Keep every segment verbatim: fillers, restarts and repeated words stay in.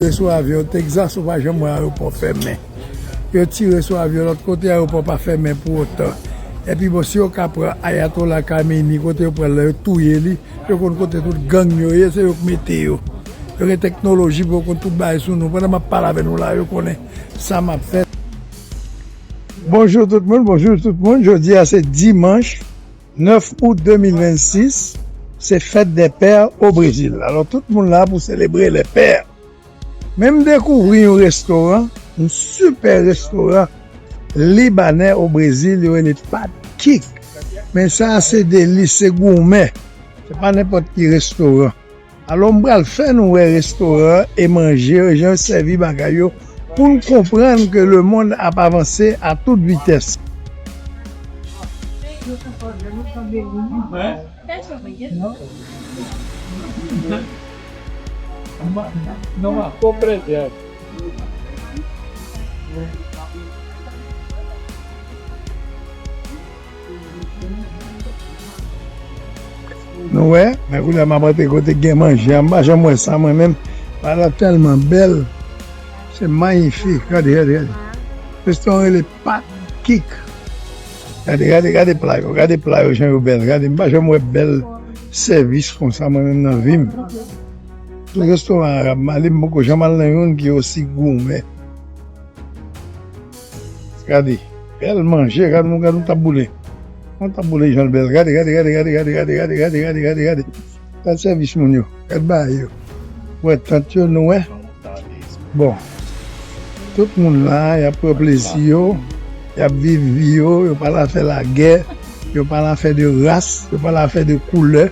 Tire sou avyon Texas, ou pa janm wè ayewopò fèmen. Yo tire sou avyon lòt kote, ayewopò pa fèmen pou otan. Epi bon, si yo ka pran Ayatollah Khamenei, kote yo pran l la, yo touye li, yo konn kote tout gang yo ye, se yo k mete yo. Yo gen teknoloji pou yo konn tout bagay sou nou. Pandan m ap pale avè nou la, yo konnen sa m ap fè. Bonjou tout moun, bonjou tout moun. Jodi a se dimanch nèf out de mil vennsis, se fèt dè pè o Brezil. Alò, tout moun la pou selebre lè pè. Men m dekouvri yon restoran, yon sipè restoran libanè o Brezil, yo rele Pat Kik. Men sa a se delis, se goumè. Se pa nenpòt ki restoran. Alò, m pral fè nou wè restoran e manje yo, jan yo sèvi bagay yo, pou n konprann ke lemonn ap avanse a tout vitès. Nou wè, men koulye a m ap antre kote k gen manje a, m pa janm wè sa mwen menm. Bagay la tèlman bèl. Se mayifik. Gade, gade, gade. Restoran rele Pat Kik. Gade, gade, gade pla yo. Gade pla yo, jan yo bèl. Gade, m pa janm wè bèl sèvis konsa mwen menm nan vi m. Tout restoran arab m ale, m poko janm al nan youn ki osi goumè. Gade, bèl manje, gade nou, gade nou taboule. Yon taboule jan l bèl. Gade, gade, gade, gade. Gade sèvis moun yo, gade bagay yo. Wè tant yo, nou wè. Bon, tout moun la, y ap pran plezi yo, y ap viv vi yo, yo pa la fè lagè, yo pa la fè de ras, yo pa la fè de koulè.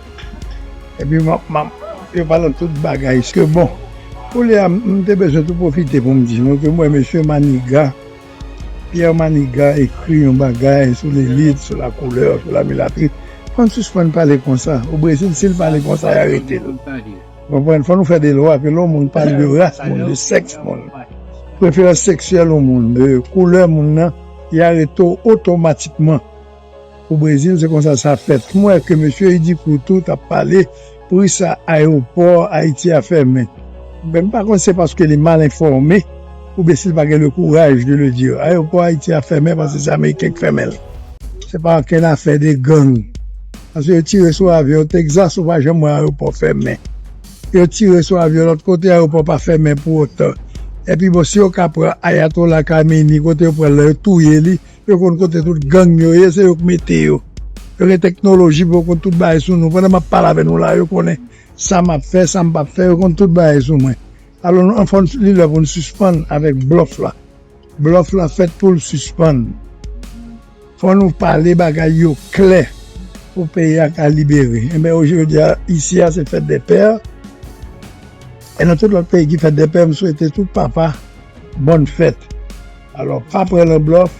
Epi m ap, m ap, yo pa nan tout bagay. Ke bon, koulye a, m te bezwen tou pwofite pou m di nou ke m wè mesye Maniga, Pierre Maniga ekri yon bagay sou lelit, sou la koulè, sou la milatri. Fò n sispann pale konsa. O Brezil, si l pale konsa, y arete l. Konprann? Fò nou fè de lwa ke lè yon moun pale de ras moun, de sèks moun, preferans seksyèl yon moun, de koulè moun nan, y arete w otomatikman. O Brezil, se konsa sa fèt. M wè ke mesye Idi Coutou t ap pale, poukisa ayewopò Ayiti a fèmen. Men m pa konn se paske li mal enfòme, oubyen si l pa gen le courage de le dire. Ayewopò Ayiti a fèmen paske se Ameriken k fèmen l. Se pa okenn afè de gang. Paske yo tire sou avyon Texas, ou pa janm wè ayewopò fèmen. Yo tire sou avyon lòt kote, ayewopò pa fèmen pou otan. Epi bon, si yo ka pran Ayatollah Khamenei, kote yo pran l la, yo touye li, yo konn kote tout gang yo ye, se yo k mete yo. Yo gen teknoloji pou yo konn tout bagay sou nou. Pandan m ap pale avè nou la, yo konnen sa m ap fè, sa m p ap fè, yo konn tout bagay sou mwen. Alò, nou, anfen, li lè pou n sispann avèk blòf la. Blòf la fèt pou l sispann. Fò nou pale bagay yo klè pou peyi a ka libere. Enben, jodi a, isi a, se fèt dè pè. E nan tout lòt peyi ki fèt dè pè, m swete tout papa bòn fèt. Alò, pa pran nan blòf,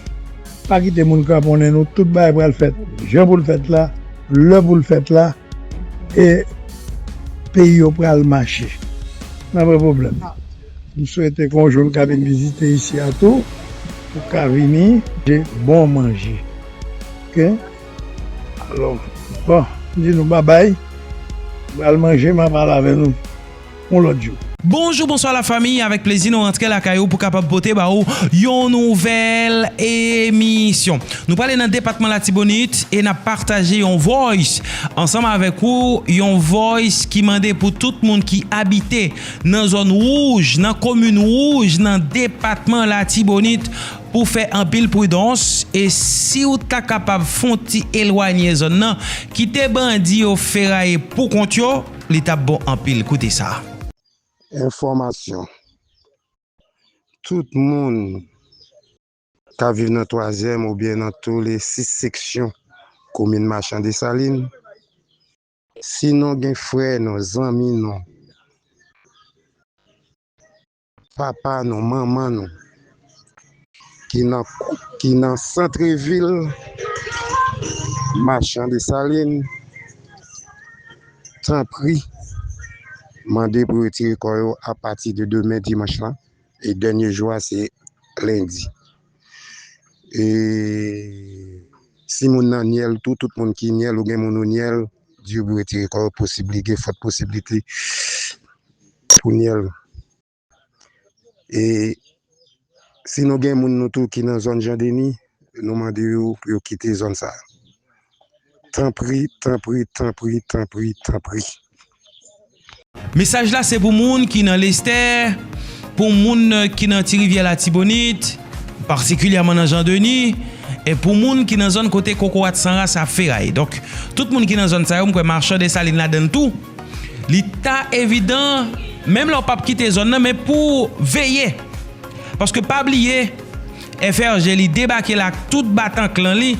pa kite moun kraponnen nou, tout bagay pral fèt jan pou l fèt la, lè pou l fèt la, e peyi yo pral mache. N ap gen pwoblèm. M swete ke yon jou n ka vin vizite isi a tou, ou ka vini manje bon manje. Oke? Alò, bon, m di nou babay. M pral manje, m a pale avè nou yon lòt jou. Bonjou, bonswa lafanmi, avèk plezi nou rantre lakay ou pou kapab pote ba ou yon nouvèl emisyon. Nou prale nan depatman Latibonit e n ap pataje yon voice ansanm avèk ou, yon voice ki mande pou tout moun ki abite nan zòn wouj, nan komin wouj, nan depatman Latibonit, pou fè anpil pridans, e si w ta kapab fè yon ti elwanye zòn nan, kite bandi yo feraye pou kont yo, li t ap bon anpil. Koute sa. Enfòmasyon. Tout moun k ap viv nan twazyèm oubyen nan tou le sis seksyon komin Machan Desalin, si nou gen frè nou, zanmi nou, papa nou, manman nou, ki nan, ki nan santrevil Machan Desalin, tanpri, mande pou retire kò yo apati de demen dimanch lan. E dènye jou a, se lendi. E si moun nan Nyèl tou, tout moun ki Nyèl ou gen moun ou Nyèl, di yo pou retire kò yo, posib li gen fòt posiblite pou Nyèl. E si nou gen moun nou tou ki nan zòn Jan Deni, nou mande yo pou yo kite zòn sa a. Tanpri, tanpri, tanpri, tanpri, tanpri. Mesaj la se pou moun ki nan Lestè, pou moun ki nan Ti Rivyè Latibonit, patikilyèman nan Jan Deni, e pou moun ki nan zòn kote kokorat san ras ap feray. Donk, tout moun ki nan zòn sa yo, m kwè Machan Desalin ladan l tou, li ta evidan, menm lè w p ap kite zòn nan, men pou w veye. Paske pa bliye, F R G li debake la ak tout batanklan li,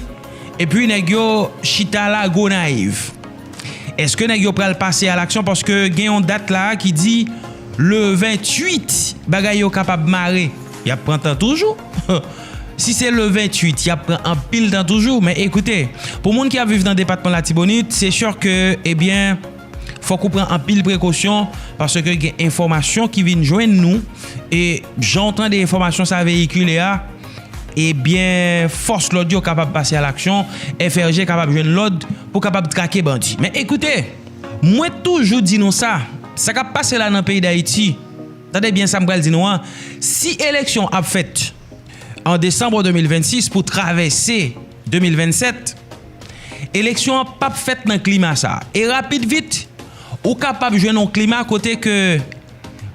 epi nèg yo chita la Gonayiv. Èske nèg yo pral pase a laksyon? Paske gen yon dat la ki di le venntuit bagay yo kapab mare. Y ap pran tan toujou. Si se le venntuit, y ap pran anpil tan toujou. Men ekoute, pou moun ki ap viv nan depatman Latibonit, se si ke, ebyen, fòk ou pran anpil prekosyon, paske gen enfòmasyon ki vin jwenn nou, e jan w tande enfòmasyon sa veyikile a, ebyen, fòs lòd yo kapab pase a laksyon, F R G kapab jwenn lòd pou kapab trake bandi. Men ekoute, mwen toujou di nou sa, sa k ap pase la nan peyi Dayiti, tande byen sa m pral di nou an, si eleksyon ap fèt an desanm de mil vennsis pou travèse de mil vennsèt, eleksyon an p ap fèt nan klima sa a. E rapid vit, ou kapab jwenn yon klima kote ke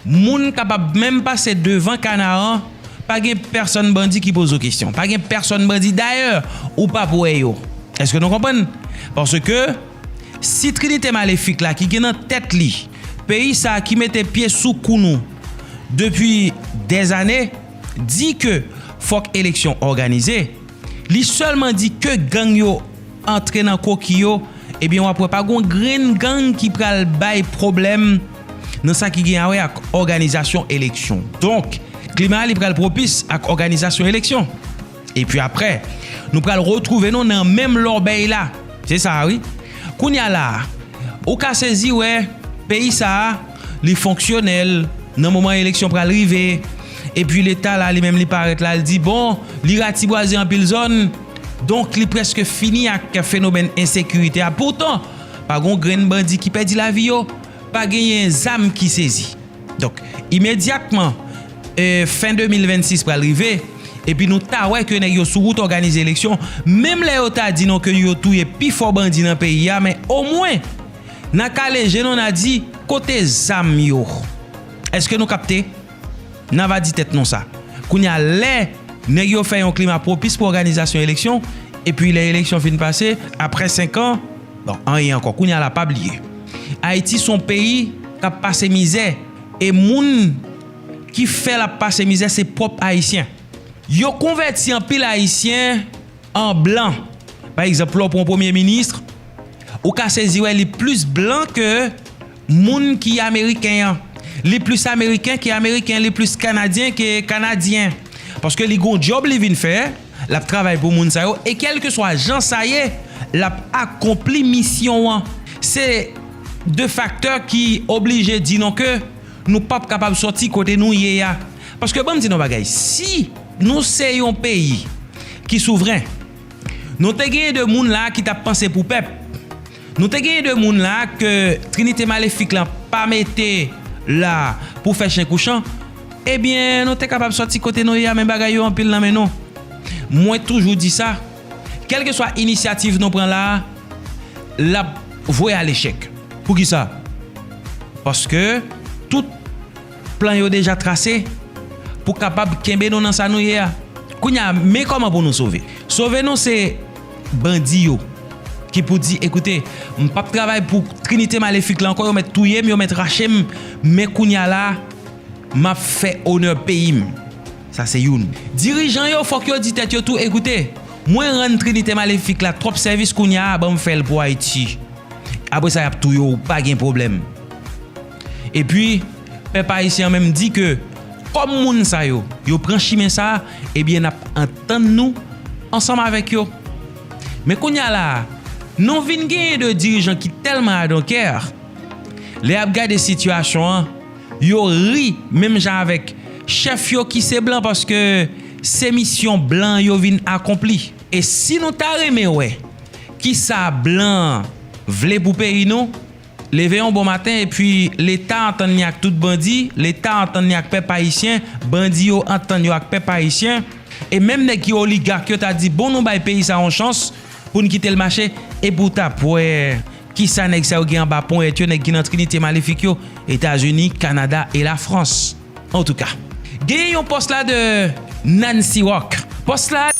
moun kapab menm pase devan Kanaran, pa gen pèsonn bandi ki poze w kesyon. Pa gen pèsonn bandi, dayè, ou p ap wè yo. Èske nou konprann? Paske si Trinite Malefik la ki gen nan tèt li peyi sa a ki mete pye sou kou nou depi dèzane, di ke fòk eleksyon òganize, li sèlman di ke gang yo antre nan koki yo, ebyen w ap wè pa gon grenn gang ki pral bay pwoblèm nan sa ki gen a wè ak òganizasyon eleksyon. Donk, klima a li pral pwopis ak òganizasyon eleksyon. Epi apre, nou pral retwouve nou nan menm lòbèy la. Se sa wi. Kounye a la a, ou ka sezi wè peyi sa a, li fonksyonèl, nan moman eleksyon pral rive, epi Leta la li menm li parèt la, li di bon, li ratibwaze anpil zòn, donk li prèske fini ak fenomèn ensekirite a. Poutan, pa gon grenn bandi ki pèdi lavi yo, pa genyen zam ki sezi. Donk, imedyatman, e, fen de mil vennsis pral rive, epi nou ta wè ke nèg yo sou wout òganize eleksyon, menm lè yo ta di nou ke yo touye pifò bandi nan peyi a, men omwen, n a kale je nou, n a di, kote zam yo? Èske nou kapte? N a va di tèt nou sa. Kounye a, lè nèg yo fè yon klima pwopis pou òganizasyon eleksyon, epi lè eleksyon fin pase, apre senk an, bon, anyen ankò. Kounye a la, pa bliye. Ayiti se yon peyi k ap pase mizè, e moun ki fè l ap pase mizè, se pwòp Ayisyen. Yo konvèti anpil Ayisyen an blan. Pa egzanp, lè w pran yon premye minis, ou ka sezi wè li plis blan ke moun ki ameriken an. Li plis ameriken ke ameriken, li plis kanadyen ke kanadyen. Paske li gon djòb li vin fè, l ap travay pou moun sa yo, e kèlkeswa jan sa ye, l ap akonpli misyon an. Se de faktè ki oblije di nou ke nou p ap kapab sòti kote nou ye a. Paske ban m di nou bagay, si nou se yon peyi ki souvren, nou te genyen de moun la a ki t ap panse pou pèp. Nou te genyen de moun la a ke Trinite Malefik la pa mete la pou fè chen kou chan, ebyen, nou te kapab sòti kote nou ye a, men bagay yo anpil nan men nou. Mwen toujou di sa, kèlkeswa inisyativ nou pran la a, l ap vwe a lechèk. Poukisa? Paske tout plan yo deja trase pou kapab kenbe nou nan sa nou ye a. Kounye a, men kòman pou nou sove. Sove nou se bandi yo ki pou di, ekoute, m p ap travay pou Trinite Malefik la ankò, yo mèt touye m, yo mèt rache m, men kounye a la, m ap fè onè peyi m. Sa se youn. Dirijan yo, fòk yo di tèt yo tou, ekoute, mwen rann Trinite Malefik la twòp sèvis, kounye a, ban m fè l pou Ayiti. Apre sa, y ap touye w, pa gen pwoblèm. Epi, pèp ayisyen an menm di ke, kòm moun sa yo, yo pran chimen sa a, ebyen, n ap antann nou ansanm avèk yo. Men kounye a la a, nou vin genyen de dirijan ki tèlman I don't care, lè y ap gade sitiyasyon an, yo ri menm jan avèk chèf yo ki se blan, paske se misyon blan yo vin akonpli. E si nou ta renmen wè kisa blan vle pou peyi nou, leve yon bon maten epi Leta antann li ak tout bandi, Leta antann li ak pèp ayisyen, bandi yo antann yo ak pèp ayisyen, e menm nèg ki oligak yo ta di, bon, nou bay peyi sa yon chans pou n kite l mache, epi w t ap wè kisa nèg sa yo gen anba ponyèt yo, nèg ki nan trinite malefik yo, Etazini, Kanada e Lafrans. Antouka, genyen yon pòs la de Nancy Rock. Pòs la